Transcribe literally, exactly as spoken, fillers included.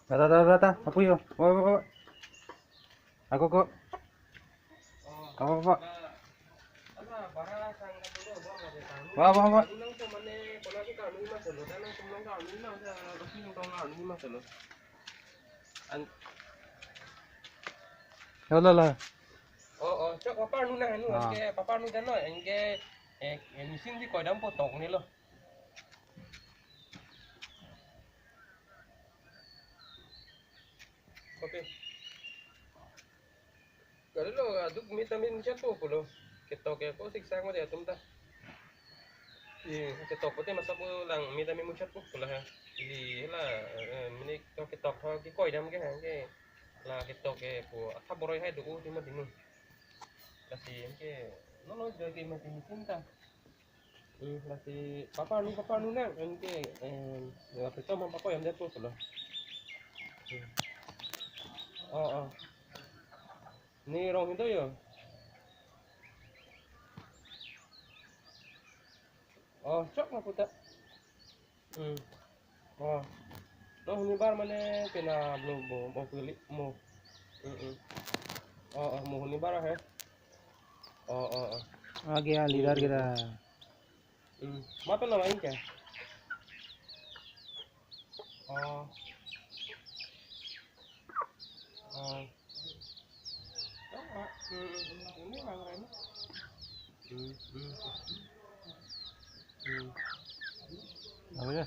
Dada, dada, dada, apu yo. Wa, wa, wa. Ako ko. Apa, apa? Apa, apa? Wa, wa, wa. An- Yo, la, la. Oh, oh, chok papa nu na nu, Ah. Anke papa nu dan lo, anke, eh, eh, machine si koidampo tong ne lo. Kopi. Kalilo, aduk mita min chat po pulo. Ketok ke ko siksa ko dia tum ta. Eh, ketok ko te masa po lang mita min muchat po pulo ha. Ili la, eh, mini to ketok ha ki koidam ke ha ke. La ketok ke po atha boroi hai do u ti ma dini. Lasi ke no no joy ke ma dini sinta. Hmm, lasi papa nu, papa nu nang, anke, em, ya, pito ma papa yang dia tu selo. Hmm. Oh, oh. Ni rong itu ya? Oh, chok ma puta. Hmm. Oh. Lo huni bar mane pena blo bo, bo pili mo. Hmm, hmm. Oh, oh, mo huni bar he. Oh, oh, oh. Age a leader kita. Hmm. Ma pen nama inke? Oh. Oh. Oh, ah, hmm, hmm, ini mang ini. Hmm, hmm. Hmm. Apa ya?